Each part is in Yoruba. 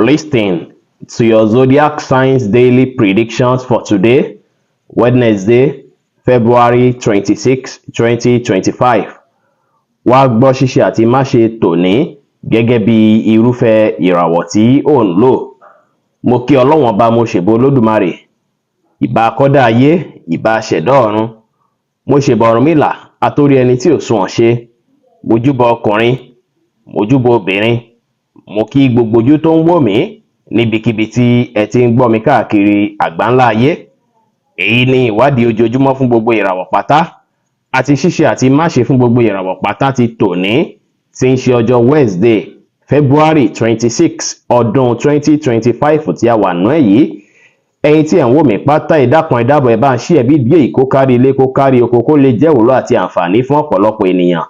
Listen to your zodiac signs daily predictions for today, Wednesday, February 26, 2025. Wá gbọ́ ṣíṣe àti máṣe tòní gẹ́gẹ́ bí irúfẹ́ ìràwọ̀ tí ò ń lò. Mo kí Ọlọ́run Ọba, mo ṣèbà Olódùmarè, ìbà akọ́dá ayé, ìbà aṣẹ̀dá ọ̀run. Mo ṣèbà Ọ̀rúnmìlà, atórí ẹni tí ò sunwọ̀n ṣe. Mo júbà ọkùnrin, mo júbà obìnrin, mo kí gbogbo ojú tó ń wò mí níbikíbi tí ẹ ti ń gbọ́ mi káàkiri àgbáńlá ayé. Èyí ni ìwádìí ojoojúmọ́ fún gbogbo ìràwọ̀ pátá àti ṣíṣe àti máṣe fún gbogbo ìràwọ̀ pátá ti tòní, tí ń ṣe ọjọ́ Wednesday, February 26, ọdún 2025 tí a wà nú ẹ̀ yìí. Ẹ̀yin tí ẹ̀ ń wò mí pátá, ẹ dákun, ẹ dábọ̀, ẹ bá ń share fídíò yìí kó kárí ilé, kó kárí oko, kó lè jẹ́ ìwúlò àti àǹfààní fún ọ̀pọ̀lọpọ̀ ènìyàn.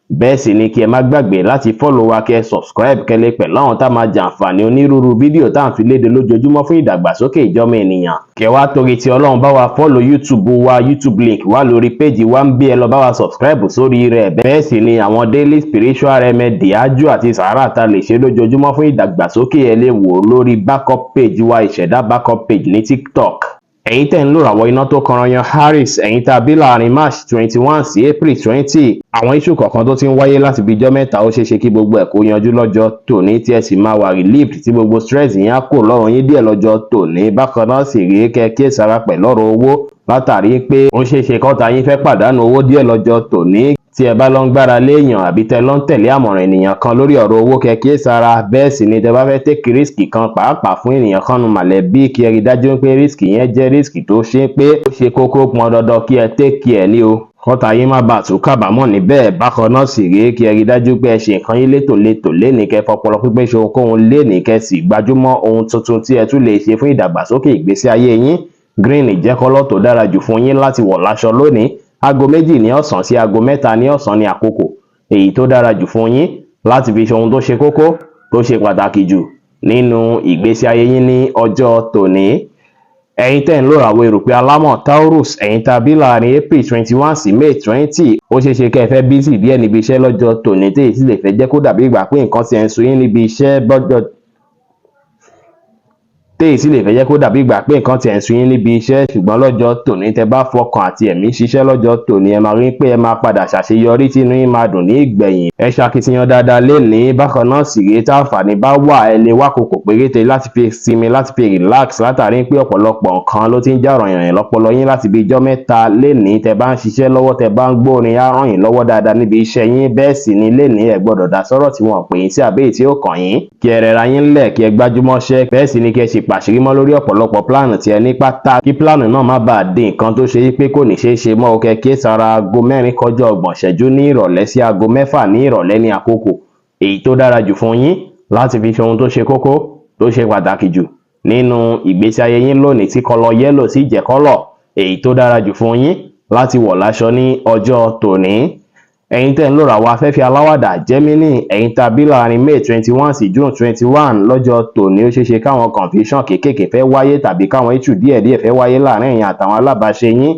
Bẹ́ẹ̀ sì ni kí ẹ má gbàgbé láti follow wa, kẹ́ subscribe, kẹ́ lè pẹ̀lú àwọn tá máa jàǹfààní onírúurú fídíò tá à ń fi léde lójoojúmọ́ fún ìdàgbàsókè ìjọmọ ènìyàn. Kẹ́ wá torí ti Ọlọ́run bá wa follow YouTube wa. YouTube link wà lórí péjì wa ń bí, ẹ lọ bá wa subscribe sórí rẹ̀. Bẹ́ẹ̀ sì ni àwọn daily spiritual remedy, ájò àti sàárà tá lè ṣe lójoojúmọ́ fún ìdàgbàsókè, ẹ lè wò lórí backup page wa, Ìṣẹ̀dá Backup Page ní TikTok. Ẹ̀yin tẹ́ ń lò ràwọ̀ iná tó kanranyan Aries, ẹ̀yin tá a bí láàrin March 21 sí April 20, àwọn issue kọ̀ọ̀kan tó ti ń wáyé láti bí ijọ́ 3, ó ṣeé ṣe kí gbogbo ẹ̀ kó yanjú lọ́jọ́ tòní, tí ẹ sì máa wà relieved, tí gbogbo stress yẹn á kò lọ́rùn yín díẹ̀ lọ́jọ́ tòní. Bákan náà sì rí, kẹ́ kíyèsára pẹ̀lú ọ̀rọ̀ owó, látàrí pé ó ṣeé ṣe kọ́ta yín fẹ́ pàdánù owó díẹ̀ lọ́jọ́ tòní. Tí ẹ bá lọ ń gbára léèyàn àbí tẹ lọ ń tẹ̀lé àmọ̀ràn ènìyàn kan lórí ọ̀rọ̀ owó, kẹ́ kíyèsára. Bẹ́ẹ̀ sì ni tẹ bá fẹ́ take risk kan, pàápàá fún ènìyàn kan nu mọ̀lẹ́bí, kí ẹ rí dájú pé risk yẹn jẹ́ risk tó ṣe pé ó ṣe kókó, pọn dandan kí ẹ take care ní o, kọ́ta yín má bàa tún kábàámọ̀ níbẹ̀. Bákan náà sì rèé, kí ẹ rí dájú pé ẹ ṣe nǹkan yín létòlétò lénìí, kẹ́ fọpọlọ pípé ṣe ohunkóhun lénìí, kẹ́ sì gbájúmọ́ ohun tuntun tí ẹ tún lè ṣe fún ìdàgbàsókè ìgbésí ayé yín. Green jẹ́ colour tó dára jù fún yín láti wọ̀ láṣọ lónìí. Aago 2 ní ọ̀sán sí aago 3 ní ọ̀sán ní àkókò èyí tó dára jù fún yín láti fi ṣe ohun tó ṣe kókó, tó ṣe pàtàkì jù nínú ìgbésí ayé yín ní ọjọ́ tòní. Ẹ̀yin tẹ́ ń lò ràwọ̀ erùpẹ̀ alámọ̀ Taurus, ẹ̀yin tá a bí láàrin April 21 sí May 20, ó ṣeé ṣe kẹ́ ẹ fẹ́ busy díẹ̀ níbi iṣẹ́ lọ́jọ́ tòní, tí èyí sì lè fẹ́ jẹ́ kó dàbí ìgbà pé nǹkan ti ẹ̀ ń sun yín níbi iṣẹ́ bọ́jọ́, téyì sì lè fẹ́ jẹ́ kó dàbí ìgbà pé nǹkan tiẹ̀ ń sun yín níbi iṣẹ́. Ṣùgbọ́n lọ́jọ́ tòní, tẹ bá fọkàn àti ẹ̀mí ṣiṣẹ́ lọ́jọ́ tòní, ẹ máa rí pé ẹ máa padà ṣàṣeyọrí, tí inú yín máa dùn ní ìgbẹ̀yìn. Ẹ ṣakitiyan dáadáa lénìí. Bákan náà sì rèé, táǹfààní bá wà, ẹ lè wá àkókò péréte láti fi sinmi, láti fi relax, látàrí pé ọ̀pọ̀lọpọ̀ nǹkan ló ti ń jà rànyàn lọ́pọlọ yín láti bí ijọ́ 3. Lénìí, tẹ bá ń ṣiṣẹ́ lọ́wọ́, tẹ bá ń gbórin, á ràn yín lọ́wọ́ dáadáa níbi iṣẹ́ yín. Bẹ́ẹ̀ sì ni lénìí, ẹ gbọ́dọ̀ dá sọ́rọ̀ tí wọ́n pè yín sí àbẹ́yìí tí ó kàn yín. Kí ẹ rẹra yín lẹ̀, kí ẹ gbájúmọ́ṣẹ́. Bẹ́ẹ̀ sì ni kí ẹ ṣe pàṣírí mọ́ lórí ọ̀pọ̀lọpọ̀ plan tí ẹ ní pátá, kí plan náà má bàa di nǹkan tó ṣe pé kò ní ṣeé ṣe mọ́ o. Kẹ́ kí sára. Aago 4 kọjá 30 ìṣẹ́jú ní ìrọ̀lẹ́ sí aago 6 ní ìrọ̀lẹ́ ní àkókò èyí tó dára jù fún yín láti fi ṣe ohun tó ṣe kókó, tó ṣe pàtàkì jù nínú ìgbésí ayé yín lónìí, tí colour yellow sì jẹ́ colour èyí tó dára jù fún yín láti wọ̀ láṣọ ní ọjọ́ tòní. Ẹ̀yin tẹ́ ń lò ràwọ̀ afẹ́fẹ́ aláwàdà Gemini, ẹ̀yin tá a bí láàrin May 21 sí June 21, lọ́jọ́ tòní, ó ṣeé ṣe káwọn confusion kéékèèké fẹ́ wáyé tàbí káwọn issue díẹ̀díẹ̀ fẹ́ wáyé láàrin ẹ̀yin àtàwọn alábàáṣe yín,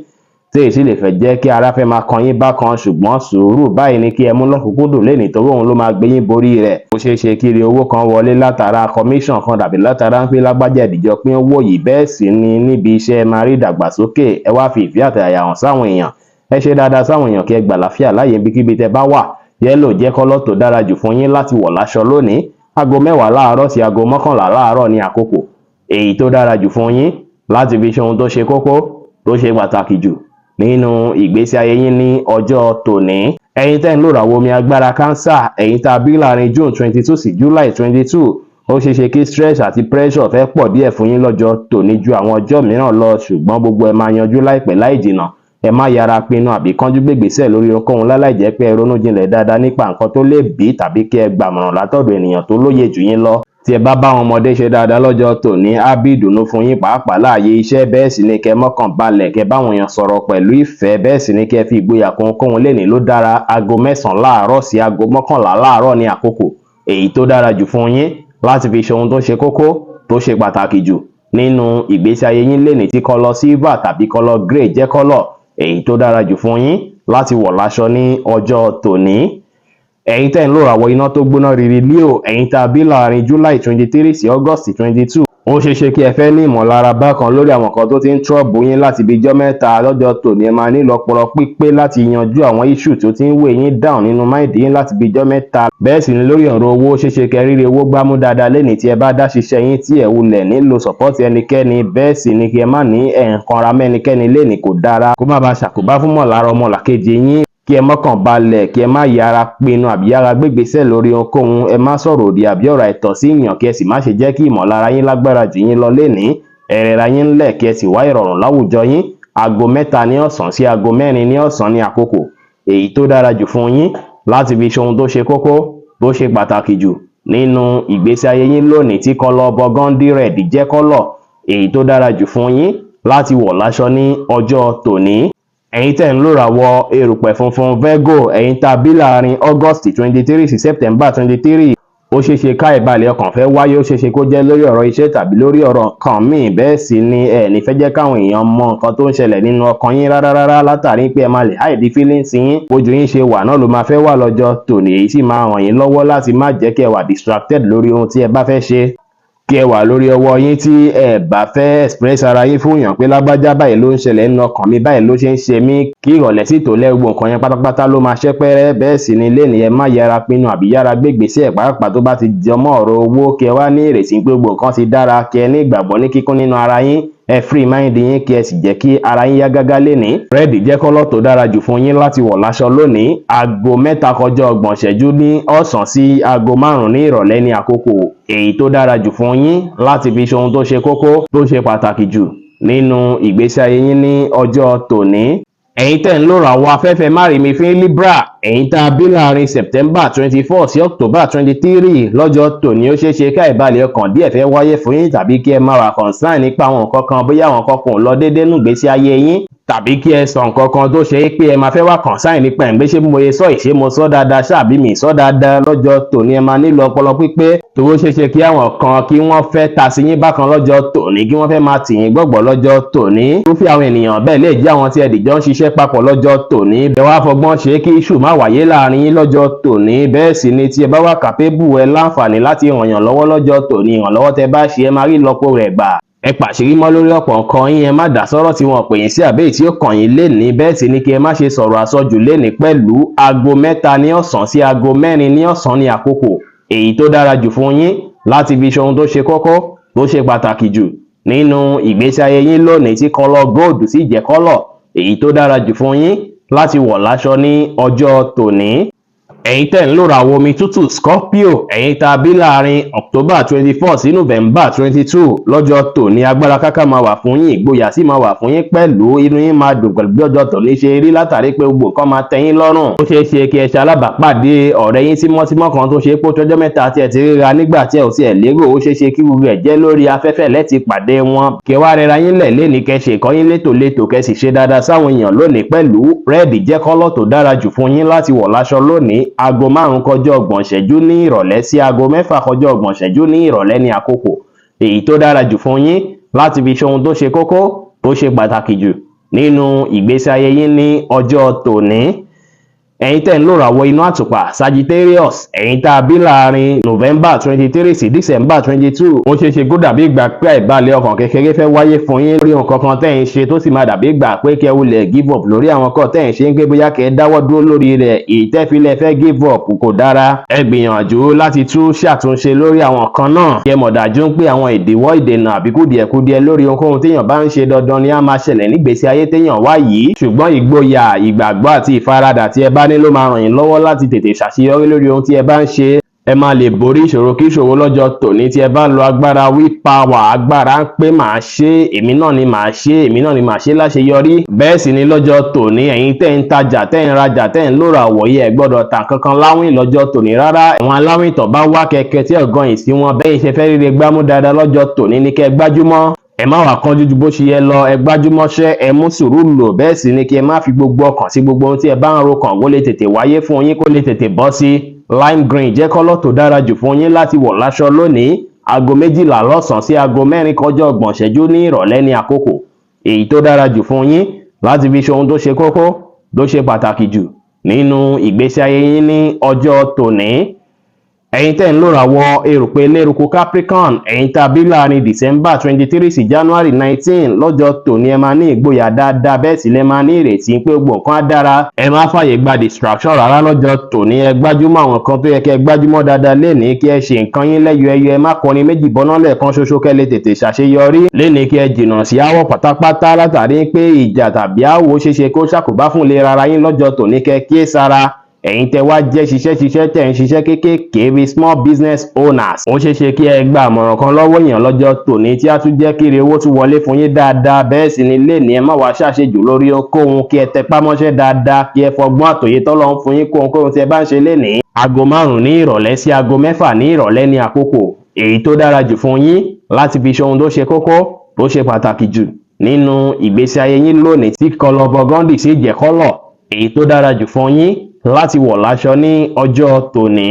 tí èyí sì lè fẹ́ jẹ́ kí ara fẹ́ máa kan yín bákan. Ṣùgbọ́n sùúrù báyìí ni kí ẹ mú lọ́kùnkúndùn lénìí, torí òun ló máa gbé yín borí rẹ̀. Ó ṣeé ṣe kí ire owó kan wọlé látara commission kan tàbí látara ń pé lágbájá ìdíjọ pín owó yìí. Bẹ́ẹ̀ sì ni níbi iṣẹ́, ẹ máa rí ìdàgbàsókè. Ẹ wá fi ìfẹ́ àtọ̀yàyà hàn sáwọn èèyàn, ẹ ṣe dáadáa sáwọn èèyàn, kí ẹ gbà láfíà láàyè ibikíbi tẹ bá wà. Yellow jẹ́ colour tó dára jù fún yín láti wọ̀ láṣọ lónìí. Aago 10 láàárọ̀ sí aago 11 láàárọ̀ ní àkókò èyí tó dára jù fún yín láti fi ṣe ohun tó ṣe kókó, tó ṣe pàtàkì jù nínú ìgbésí ayé yín ní ọjọ́ tòní. Ẹ̀yin tẹ́ ń lò ràwọ̀ omi agbára Cancer, ẹ̀yin tá a bí láàrin June 22 sí July 22, ó ṣeé ṣe kí stress àti pressure fẹ́ pọ̀ díẹ̀ fún yín lọ́jọ́ tòní ju àwọn ọjọ́ mìíràn lọ, ṣùgbọ́n gbogbo ẹ máa yanjú láìpẹ́ láì jìnnà. Ẹ má yára pinnu àbí kánjú gbégbèsè lórí ohunkóhun láláì jẹ́ pé ẹ ronú jinlẹ̀ dáadáa nípa nǹkan tó lè bí, tàbí kí ẹ gbàmọ̀ràn látọ̀dọ̀ ènìyàn tó lóye jù yín lọ. Tí ẹ bá bá àwọn ọmọdé ṣe dáadáa lọ́jọ́ tòní, á bí ìdùnnú fún yín, pàápàá láàyè iṣẹ́. Bẹ́ẹ̀ sì ni kẹ́ mọ́kàn balẹ̀, kẹ́ báwọn èèyàn sọ̀rọ̀ pẹ̀lú ìfẹ́. Bẹ́ẹ̀ sì ni kẹ́ fi ìgboyà kún ohunkóhun lénìí ló dára. Aago 9 láàárọ̀ sí aago 11 láàárọ̀ ní àkókò èyí tó dára jù fún yín láti fi ṣe ohun tó ṣe kókó, tó ṣe pàtàkì jù nínú ìgbésí ayé yín lénìí, tí colour silver tàbí colour grey jẹ́ colour èyí tó dára jù fún yín láti wọ̀ láṣọ ní ọjọ́ tòní. Ẹ̀yin tẹ́ ń lò ràwọ̀ iná tó gbóná riri Leo, ẹ̀yin tá a bí láàrin July 23 sí August 22, ó ṣeé ṣe kí ẹ fẹ́ ní ìmọ̀lára bákan lórí àwọn nǹkan tó ti ń trouble yín láti ibi ijọ́ mẹ́ta. Lọ́jọ́ tòní, ẹ máa nílò ọpọlọ pípé láti yanjú àwọn issue tó ti ń weigh yín down nínú mind yín láti ibi ijọ́ mẹ́ta. Bẹ́ẹ̀ sì ni lórí ọ̀rọ̀ owó, ó ṣeé ṣe kẹ́ rírí owó gbámú dáadáa lénìí tí ẹ bá dá ṣiṣẹ́ yín, tí ẹ wulẹ̀ nílò support ẹnikẹ́ni. Bẹ́ẹ̀ sì ni kí ẹ má ní ẹ̀ ń kanra mẹ́nikẹ́ni lénìí, kò dára, kó má bàa ṣàkóbá fún mọ̀lára ọmọlàkejì yín. Kí ẹ mọ́kàn balẹ̀, kí ẹ má yára pinnu àbí yára gbégbésẹ̀ lórí ohunkóhun. Ẹ má sọ̀rọ̀ òdì àbí ọ̀rọ̀ àìtọ́ sí èèyàn, kí ẹ sì má ṣe jẹ́ kí ìmọ̀lára yín lágbára jù yín lọ lénìí. Ẹ rẹra yín ńlẹ̀, kí ẹ sì wá ìrọ̀rùn láwùjọ yín. Aago 3 ní ọ̀sán sí aago 4 ní ọ̀sán ní àkókò èyí tó dára jù fún yín láti fi ṣe ohun tó ṣe kókó, tó ṣe pàtàkì jù nínú ìgbésí ayé yín lónìí, tí colour burgundy red jẹ́ colour èyí tó dára jù fún yín láti wọ̀ láṣọ ní ọjọ́ tòní. Ẹ̀yin tẹ́ ń lóràwọ̀ erùpẹ̀ funfun Virgo, ẹ̀yin tá a bí láàrin August 23 sí September 23, ó ṣeé ṣe ká ìbalẹ̀ ọkàn fẹ́ wáyé. Ó ṣeé ṣe kó jẹ́ lórí ọ̀rọ̀ iṣẹ́ tàbí lórí ọ̀rọ̀ kan míì. Bẹ́ẹ̀ sì ni ẹ ní fẹ́ jẹ́ káwọn èèyàn mọ nǹkan tó ń ṣẹlẹ̀ nínú ọkàn yín rárá rárá, látàrí pé ẹ máa lè hide feelings yín. Bójú yín ṣe wà náà ló máa fẹ́ wà lọ́jọ́ tòní. Èyí sì máa ràn yín lọ́wọ́ láti má jẹ́ kí ẹ wà distracted lórí ohun tí ẹ bá fẹ́ ṣe, kí ẹ wà lórí ọwọ́ yín. Tí ẹ bá fẹ́ express ara yín fún èèyàn pé lágbájá, báyìí ló ń ṣẹlẹ̀ nínú ọkàn mi, báyìí ló ṣe ń ṣe mí, kí ìrọ̀lẹ́ sì tó lẹ́, gbogbo nǹkan yẹn pátápátá ló máa ṣẹ́ pẹ́rẹ́. Bẹ́ẹ̀ sì ni lénìí, ẹ má yára pinnu àbí yára gbégbèsè, pàápàá tó bá ti jọmọ́ ọ̀rọ̀ owó, kí ẹ wá ní ìrètí pé gbogbo nǹkan ti dára. Kí ẹ ní ìgbàgbọ́ ní kíkún nínú ara yín, ẹ free mind yín, kí ẹ sì jẹ́ kí ara yín yá gágá lénìí. Red jẹ́ colour tó dára jù fún yín láti wọ̀ láṣọ lónìí. Aago 3 kọjá 30 ìṣẹ́jú ní ọ̀sán sí aago 5 ní ìrọ̀lẹ́ ní àkókò èyí tó dára jù fún yín láti fi ṣe ohun tó ṣe kókó, tó ṣe pàtàkì jù nínú ìgbésí ayé yín ní ọjọ́ tòní. Ẹ̀yin tẹ́ ń lò ràwọ̀ afẹ́fẹ́ márìmí fín Libra, ẹ̀yin tá a bí láàrin September 24 sí October 23, lọ́jọ́ tòní, ó ṣeé ṣe ká ìbalẹ̀ ọkàn díẹ̀ fẹ́ wáyé fún yín, tàbí kí ẹ máa wà concern nípa àwọn nǹkan kan, bóyá àwọn nǹkan kan ò lọ déédéé nù ìgbésí ayé yín, tàbí kí ẹ sọ nǹkan kan tó ṣe é pé ẹ máa fẹ́ wá concern nípa ẹ̀ ń gbé, ṣé bí mo ṣe sọ ìṣe mo sọ dáadáa ṣáàbí mi sọ dáadáa. Lọ́jọ́ tòní, ẹ máa nílò ọpọlọ pípé tó ṣeé ṣe kí àwọn kan kí wọ́n fẹ́ ta sí yín bákan lọ́jọ́ tòní, kí wọ́n fẹ́ máa tì yín gbọ̀gbọ̀ lọ́jọ́ tòní. Irúfẹ́ àwọn ènìyàn bẹ́ẹ̀ lè jẹ́ àwọn tí ẹ dìjọ́ ń ṣiṣẹ́ papọ̀ lọ́jọ́ tòní. Ẹ wá fọgbọ́n ṣe kí issue má wáyé láàrin yín lọ́jọ́ tòní. Bẹ́ẹ̀ sì ni tí ẹ bá wà capable, ẹ láǹfààní láti ràn yàn lọ́wọ́ lọ́jọ́ tòní. Ìrànlọ́wọ́ tẹ bá ṣe, ẹ máa rí ìlọ́po rẹ̀ gbà. Ẹ pàṣírí mọ́ lórí ọ̀pọ̀ nǹkan yín. Ẹ má dá sọ́rọ̀ tí wọ́n pè yín sí àbẹ́yìí tí ó kàn yín lénìí. Bẹ́ẹ̀ sì ni kí ẹ má ṣe sọ̀rọ̀ àsọjù lénìí pẹ̀lú. Aago 3 ní ọ̀sán sí aago 4 ní ọ̀sán ní àkókò èyí tó dára jù fún yín láti fi ṣe ohun tó ṣe kókó, tó ṣe pàtàkì jù nínú ìgbésí ayé yín lónìí, tí colour gold sì jẹ́ colour èyí tó dára jù fún yín láti wọ̀ láṣọ ní ọjọ́ tòní. Ẹ̀yin tẹ́ ń lòràwọ̀ omi tútù Scorpio, ẹ̀yin tá a bí láàrin October 24 sí November 22, lọ́jọ́ tòní, agbára káká máa wà fún yín, ìgboyà sì máa wà fún yín pẹ̀lú. Inú yín máa dùn pẹ̀lú bí ọjọ́ tòní ṣe rí, látàrí pé gbogbo nǹkan máa tẹ́ yín lọ́rùn. Ó ṣeé ṣe kí ẹ ṣe alábàápàdé ọ̀rẹ́ yín tímọ́tímọ́ kan tó ṣe pé ó tọ́jọ́ mẹ́ta tí ẹ ti ríra nígbà tí ẹ ò tiẹ̀ lérò. Ó ṣeé ṣe kí gbogbo ẹ̀ jẹ́ lórí afẹ́fẹ́ lẹ́ti pàdé wọn. Kí ẹ wá rẹra yín lẹ̀ lénìí, kẹ́ ṣe ìkọ́ yín létòlétò, kẹ́ sì ṣe dáadáa sáwọn èèyàn lónìí pẹ̀lú. Red jẹ́ colour tó dára jù fún yín láti wọ̀ láṣọ lónìí. Aago 5 kọjá 30 ìṣẹ́jú ní ìrọ̀lẹ́ sí aago 6 kọjá 30 ìṣẹ́jú ní ìrọ̀lẹ́ ní àkókò èyí tó dára jù fún yín láti fi ṣe ohun tó ṣe kókó, tó ṣe pàtàkì jù nínú ìgbésí ayé yín ní ọjọ́ tòní. Ẹ̀yin tẹ́ ń lòràwọ̀ inú àtùpà Sagittarius, ẹ̀yin tá a bí láàrin November 23 sí December 22, ó ṣeé ṣe kó dàbí ìgbà pé àìbalẹ̀ ọkàn kékeré fẹ́ wáyé fún yín lórí nǹkan kan tẹ́ ń ṣe, tó sì máa dàbí ìgbà pé kẹ́ wulẹ̀ give up lórí àwọn kan tẹ́ ń ṣe, ń gbé bóyá kẹ́ dáwọ́ dúró lórí rẹ̀. Ìtẹ́filẹ̀ fẹ́ give up kò dára. Ẹ gbìyànjú láti tún ṣàtúnṣe lórí àwọn kan náà, kí ẹ mọ̀ dájú pé àwọn ìdíwọ́, ìdènà àbí kùdìẹ̀kudiẹ lórí ohunkóhun téèyàn bá ń ṣe, dandan ni á máa ṣẹlẹ̀ nígbésí ayé téèyàn wá yìí. Ṣùgbọ́n ìgboyà, ìgbàgbọ́ àti ìfaradà tí ẹ bá ní ló máa ràn yín lọ́wọ́ láti tètè ṣàṣeyọrí lórí ohun tí ẹ bá ń ṣe. Ẹ máa lè borí ìṣòro kí ìṣòro lọ́jọ́ tòní tí ẹ bá lo agbára will power, agbára ń pé màá ṣe, èmi náà ni màá ṣe, èmi náà ni màá ṣe láṣeyọrí. Bẹ́ẹ̀ sì ni lọ́jọ́ tòní, ẹ̀yin tẹ́ ń tajà, tẹ́ ń rajà, tẹ́ ń lòrà wọ̀nyí, ẹ gbọ́dọ̀ ta kankan láwìn lọ́jọ́ tòní rárá. Àwọn aláwìn tó bá wá kẹ̀kẹ́ tí ọ̀gán yìí sí wọn bẹ́ẹ̀ ṣe fẹ́ ríre gbámú dáadáa lọ́jọ́ tòní ní kẹ́ gbájúmọ́. Ẹ má wàá kánjú ju bó ṣe yẹ lọ. Ẹ gbájúmọ́ṣẹ́, ẹ mú sùúrù lò. Bẹ́ẹ̀ sì ni kí ẹ má fi gbogbo ọkàn sí gbogbo ohun tí ẹ bá ń ro kàn, kó lè tètè wáyé fún yín, kó lè tètè bọ́ sí. Lime green jẹ́ colour tó dára jù fún yín láti wọ̀ láṣọ lónìí. Aago 12 lọ́sàn-án sí aago 4 kọjá 30 ìṣẹ́jú ní ìrọ̀lẹ́ ní àkókò èyí tó dára jù fún yín láti fi ṣe ohun tó ṣe kókó, tó ṣe pàtàkì jù nínú ìgbésí ayé yín ní ọjọ́ tòní. Nínú ìgbésí ayé yín ní ọjọ́ tòní, ẹ̀yin tẹ́ ń lòràwọ̀ erùpẹ̀ eléruku Capricorn, ẹ̀yin tá a bí láàrin December 23 sí January 19, lọ́jọ́ tòní ẹ máa ní ìgboyà dáadáa, bẹ́ẹ̀ sì lẹ máa ní ìrètí pé gbogbo nǹkan á dára. Ẹ má fààyè gba distraction rárá lọ́jọ́ tòní. Ẹ gbájúmọ́ àwọn nǹkan tó yẹ kẹ́ ẹ gbájúmọ́ dáadáa lénìí, kí ẹ ṣe nǹkan yín lẹ́yọ ẹyọ. Ẹ má kọrin méjì bọ́ná lẹ́ẹ̀kan ṣoṣo kẹ́ lè tètè ṣàṣeyọrí lénìí. Kí ẹ jìnnà sí áwọ̀ pátápátá, látàrí pé ìjà tàbí áwọ̀ ṣeéṣe kó ṣàkóbá fún ìlera ara yín lọ́jọ́ tòní. Kẹ́ kíyèsára. Ẹ̀yin tẹ́ wá jẹ́ ṣiṣẹ́ ṣiṣẹ́, tẹ̀ ń ṣiṣẹ́ kéékèèké bíi small business owners, ó ṣeé ṣe kí ẹ gba àmọ̀ràn kan lọ́wọ́ èèyàn lọ́jọ́ tòní tí á tún jẹ́ kí ire owó tún wọlé fún yín dáadáa. Bẹ́ẹ̀ sì ni lénìí, ẹ má wàá ṣàṣejù lórí ohunkóhun, kí ẹ tẹpá mọ́ṣẹ́ dáadáa, kí ẹ fọgbọ́n àtòyé tọ́lọ́run fún yín kó ohunkóhun tí ẹ bá ń ṣe lénìí. Aago 5 ní ìrọ̀lẹ́ sí aago 6 ní ìrọ̀lẹ́ ní àkókò èyí tó dára jù fún yín láti fi ṣe ohun tó ṣe kókó, tó ṣe pàtàkì jù nínú ìgbésí ayé yín lónìí, tí colour burgundy sì jẹ́ colour èyí tó dára jù fún yín láti wọ̀ láṣọ ní ọjọ́ tòní.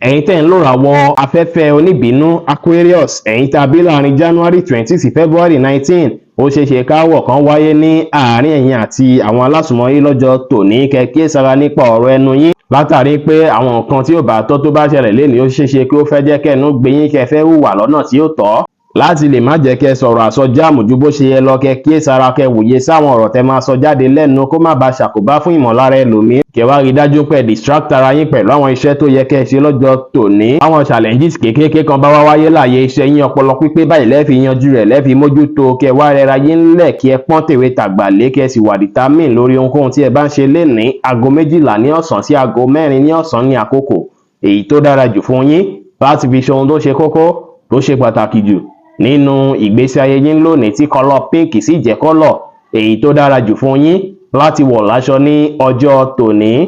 Ẹ̀yin tẹ́ ń lòràwọ̀ afẹ́fẹ́ oníbínú Aquarius, ẹ̀yin tá a bí láàrin January 20 sí February 19, ó ṣeé ṣe káwọ̀ kan wáyé ní àárín ẹ̀yin àti àwọn alásùnmọ́ yín lọ́jọ́ tòní. Kẹ́ kíyèsára nípa ọ̀rọ̀ ẹnu yín, látàrí pé àwọn nǹkan tí ò bá tọ́ tó bá ṣẹlẹ̀ lénìí, ó ṣeé ṣe kí ó fẹ́ jẹ́ kẹ́nu gbé yín, kẹ́ fẹ́ hùwà lọ́nà tí ó tọ́. Láti lè má jẹ́ kẹ́ sọ̀rọ̀ àsọjáàmù ju bó ṣe yẹ lọ, kẹ́ kíyèsára, kẹ́ wòye sáwọn ọ̀rọ̀ tẹ́ máa sọ jáde lẹ́nu, kó má bàa ṣàkóbá fún ìmọ̀lára ẹlòmíín. Kẹ́ wá rí dájú pé distract ara yín pẹ̀lú àwọn iṣẹ́ tó yẹ kẹ́ ṣe lọ́jọ́ tòní. Àwọn challenges kéékèèké kan bá wá wáyé láàyè iṣẹ́ yín, ọpọlọ pípé báyìí lẹ́ẹ̀fi yanjú rẹ̀, lẹ́ẹ̀fi mójútó. Kẹ́ wá rẹra yín ńlẹ̀, kí ẹ pọ́n tèwe tàgbà lé, kẹ́ sì wà determine lórí ohunkóhun tí ẹ bá ń ṣe lénìí. Aago 12 ní ọ̀sán sí aago 4 ní ọ̀sán ní àkókò èyí tó dára jù fún yín láti fi ṣe ohun tó ṣe kókó, tó ṣe pàtàkì jù nínú ìgbésí ayé yín lónìí, tí colour pink sì jẹ́ colour èyí tó dára jù fún yín láti wọ̀ láṣọ ní ọjọ́ tòní.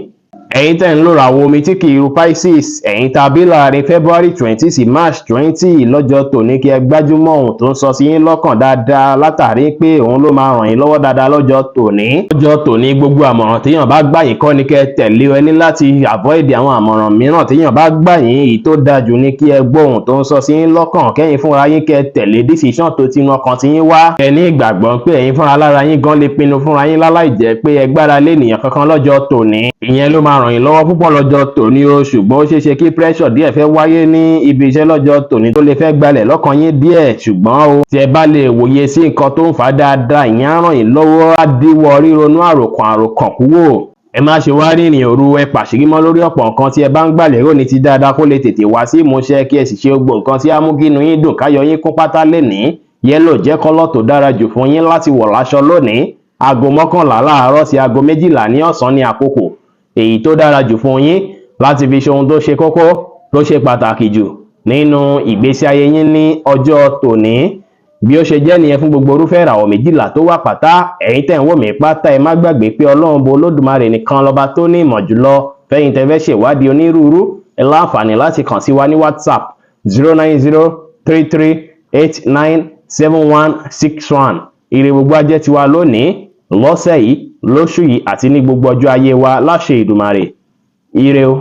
Ẹ̀yin tẹ́ ń lòràwọ̀ omi tí kì í ru Pisces, ẹ̀yin tá a bí láàrin February 20 sí March 20, lọ́jọ́ tòní kí ẹ gbájúmọ́ ohun tó ń sọ sí yín lọ́kàn dáadáa, látàrí pé òun ló máa ràn yín lọ́wọ́ dáadáa lọ́jọ́ tòní. Lọ́jọ́ tòní, gbogbo àmọ̀ràn téèyàn bá gbà yín kọ́ ni kẹ́ ẹ tẹ̀lé. Ẹ ní láti avoid àwọn àmọ̀ràn mìíràn téèyàn bá gbà yín. Èyí tó dáa jù ni kí ẹ gbọ́ ohun tó ń sọ sí yín lọ́kàn, kẹ́yìn fúnra yín kẹ́ ẹ tẹ̀lé decision tó tinú ọkàn tí yín wá. Ẹ ní ìgbàgbọ́ pé ẹ̀yin fúnra lára yín gan lè pinnu fúnra yín láláì jẹ́ pé ẹ gbára lé ènìyàn kankan lọ́jọ́ tòní. Ìyẹn ló máa ràn yín lọ́wọ́ púpọ̀ lọ́jọ́ tòní o. Ṣùgbọ́n ó ṣeé ṣe kí pressure díẹ̀ fẹ́ wáyé ní ibi iṣẹ́ lọ́jọ́ tòní tó lè fẹ́ gbalẹ̀ lọ́kàn yín díẹ̀. Ṣùgbọ́n o, tí ẹ bá lè wòye sí nǹkan tó ń fà á dáadáa, ìyẹn á ràn yín lọ́wọ́, á díwọ́ ríronú àròkàn àròkàn kúrò. Ẹ má ṣe wá rìnrìn òru. Ẹ pàṣírí mọ́ lórí ọ̀pọ̀ nǹkan tí ẹ bá ń gbà lérò ní ti dáadáa, kó lè tètè wá sí ìmúṣẹ, kí ẹ sì ṣe gbogbo nǹkan tí á mú kí inú yín dùn, káyọ̀ yín kún pátá lénìí. Yellow jẹ́ colour tó dára jù fún yín láti wọ̀ láṣọ lónìí. Aago 11 láàárọ̀ sí aago 12 ní ọ̀sán ní àkókò èyí tó dára jù fún yín láti fi ṣe ohun tó ṣe kókó, tó ṣe pàtàkì jù nínú ìgbésí ayé yín ní ọjọ́ tòní. Bí ó ṣe jẹ́ nìyẹn fún gbogbo irúfẹ́ ìràwọ̀ 12 tó wà pátá. Ẹ̀yin tẹ̀ ń wò mí pátá, ẹ má gbàgbé pé Ọlọ́run bo Olódùmarè nìkan lọ́ba tó ní ìmọ̀ jùlọ. Fẹ́yìn tẹ́ fẹ́ ṣèwádìí onírúurú, ẹ láǹfààní láti kàn sí wa ní WhatsApp 09033897161. Ire gbogbo á jẹ́ tiwa lónìí, lọ́sẹ̀ yìí, lóṣù yìí àti ní gbogbo ọjọ́ ayé wa láṣẹ Èdùmàrè. Ire o.